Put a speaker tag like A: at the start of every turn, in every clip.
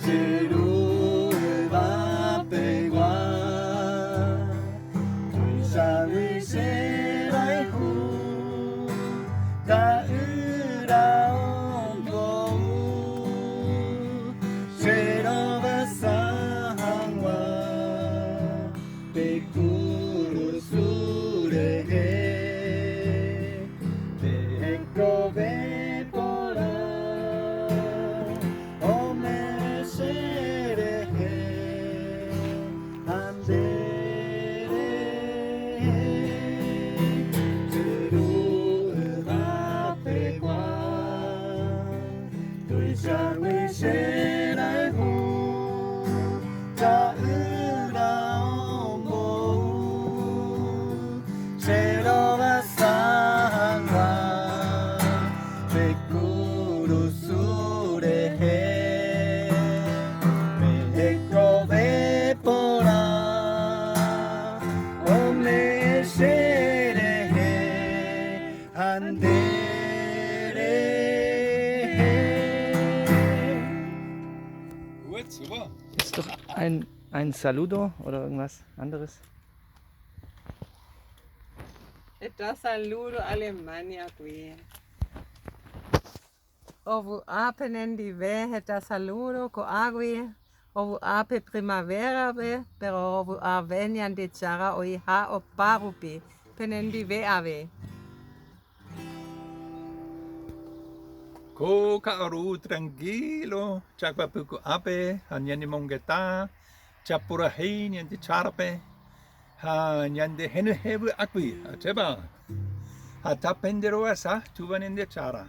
A: Che Ru yvapegua, tuichágui che rayhu, Ta'ýra ombou che rovasa hag̃ua pe kurusu rehe, pe hekove porã ome'ẽ che rehe ha nde rehe, che Ru yvapegua, tuichágui che rayhu, Ta'ýra ombou che rovasa hag̃ua pe kurusu rehe, pe hekove porã ome'ẽ che rehe ha nde rehe.
B: Gut, super.
C: Ist doch ein, ein Saludo oder irgendwas anderes?
D: Heta saludo Alemania-gui. Ovy'a penendive heta saludo ko'águi, ovy'a pe primavera-pe, péro rovy'ave Ñandejára oĩha opa rupi penendive avei.
B: Ko ka'aru tranquilo chakuapyku'ápe ha ñañemongeta chapurahéi Ñandejárape ha ñande henyhẽ vy'águi. Ajépa? Ha tapende rohasa Túva Ñandejára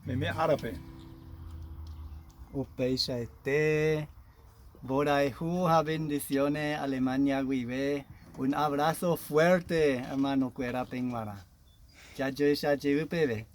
B: meme árape.
A: Upeichaite, mborayhu ha bendiciones Alemania guive, un abrazo fuerte hermano-kuérape g̃uarã. Jajoecha jey peve.